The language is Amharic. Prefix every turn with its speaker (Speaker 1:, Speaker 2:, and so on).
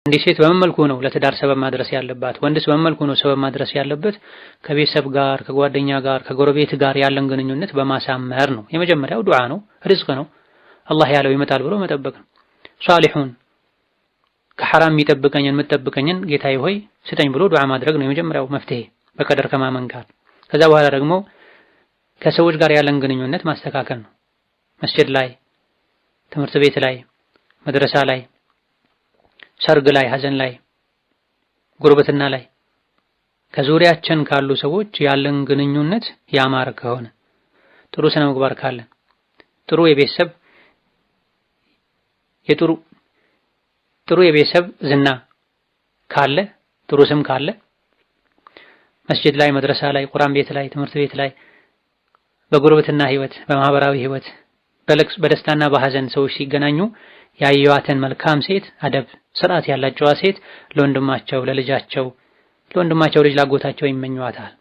Speaker 1: አንዲት ሴት በምን መልኩ ነው ለትዳር ሰበብ ማድረስ ያለባት? ወንድስ በምን መልኩ ነው ሰበብ ማድረስ ያለበት? ከቤተሰብ ጋር፣ ከጓደኛ ጋር፣ ከጎረቤት ጋር ያለን ግንኙነት በማሳመር ነው። የመጀመሪያው ዱዓ ነው፣ ርዝቅ ነው። አላህ ያለው ይመጣል ብሎ መጠበቅ ነው። ሷሊሑን ከሐራም የሚጠብቀኝን የምትጠብቀኝን ጌታዬ ሆይ ስጠኝ ብሎ ዱዓ ማድረግ ነው የመጀመሪያው መፍትሄ በቀደር ከማመን ጋር። ከዛ በኋላ ደግሞ ከሰዎች ጋር ያለን ግንኙነት ማስተካከል ነው። መስጂድ ላይ፣ ትምህርት ቤት ላይ፣ መድረሳ ላይ፣ ሰርግ ላይ፣ ሀዘን ላይ፣ ጉርብትና ላይ ከዙሪያችን ካሉ ሰዎች ያለን ግንኙነት ያማረ ከሆነ፣ ጥሩ ስነ ምግባር ካለን፣ ጥሩ የቤተሰብ የጥሩ ጥሩ የቤተሰብ ዝና ካለ፣ ጥሩ ስም ካለ፣ መስጂድ ላይ፣ መድረሳ ላይ፣ ቁርአን ቤት ላይ፣ ትምህርት ቤት ላይ፣ በጉርብትና ህይወት፣ በማህበራዊ ህይወት፣ በደስታና በሀዘን ሰዎች ሲገናኙ ያየዋትን መልካም ሴት፣ አደብ ስርዓት ያላት ጨዋ ሴት ለወንድማቸው፣ ለልጃቸው፣ ለወንድማቸው ልጅ፣ ላጎታቸው ይመኟታል።